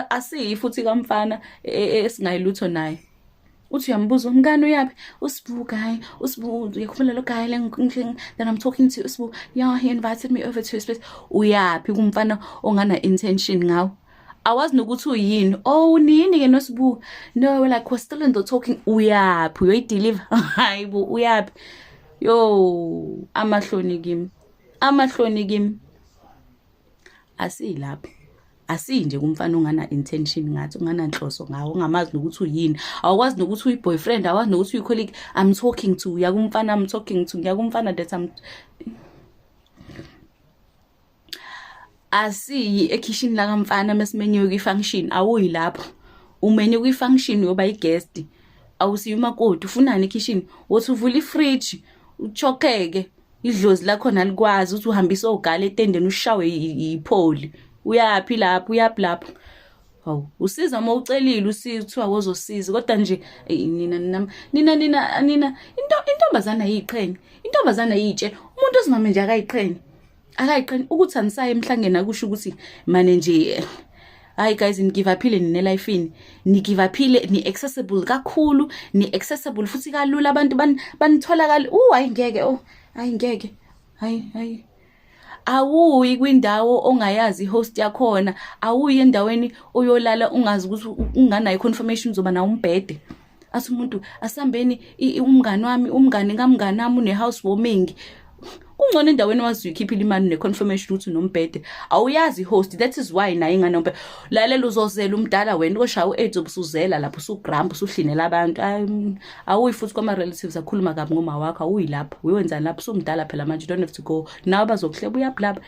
Asiyi futhi kamfana esingayilutho naye. Uthi uyambuza umngane uyaphi? USibu guy, uSibu uyakhumbula lo guy le that I'm talking to, uSibu. Yeah, he invited me over to his place. Uyaphi kumfana ongana intention ngawo? Awazi nokuthi uyini. Oh, nini ke noSibu? No, like we're still in the talking. Uyaphi? Uyoyideliver? Hayibo, uyaphi? Yo, amahloni kimi. Amahloni kimi. Asiyilapho. Asiyi nje kumfana ongana intention ngathi, ungananhloso ngawo, ungamazi nokuthi uyini, awukwazi nokuthi uyi-boyfriend, awazi nokuthi uyi-colleague. I'm talking to, uya kumfana I'm talking to, ngiya kumfana that I'm asiyi ekhishini lakamfana mesimenyiwe kwi-function. Awuyi lapho, umenywe kwi-function, uyoba i-guest, awusiye umakoti. Ufunani ekhishini? Wothi uvula ifridge uchokheke, idlozi lakhona alikwazi ukuthi uhambise ogala etendeni, ushawe yipholi. Uyaphi lapho? Uyaphi lapho? Hawu, usiza uma ucelile usizo, kuthiwa wozosiza, kodwa nje nina nina nina nina nina into intombazana yiqhenye, intombazana yitshe, umuntu osimame nje akayiqhenye, akayiqhenye ukuthi anisaye emhlangeni. Akusho ukuthi mane nje. Hayi guys, ni-give up-ile nina elifini, ni-give up-ile, ni-accessible kakhulu, ni-accessible futhi kalula, abantu banithola kali. Hayi ngeke, oh hayi ngeke, hayi hayi. Awuyi kwindawo ongayazi i-host yakhona, awuyi endaweni oyolala ungazi ukuthi unganayo confirmation uzoba nawo umbhede. Athi umuntu asambeni, umngani wami, umngani kamngani wami une-house warming. Kungcono endaweni wazi uyikhiphile imali ne-confirmation ukuthi unombhede. Awuyazi i-host, that is why naye ingane. Lalela, uzozela umdala wena, ukoshaya u-AIDS, ubusuzela lapho, usugrampa, usuhlinela abantu. Awuyi futhi kwama-relatives akhuluma kabi ngoma wakho. Awuyi lapho, uyowenzani lapho? Usumdala phela manje, you don't have to go. Nawe bazokuhleba, uyaphi lapha?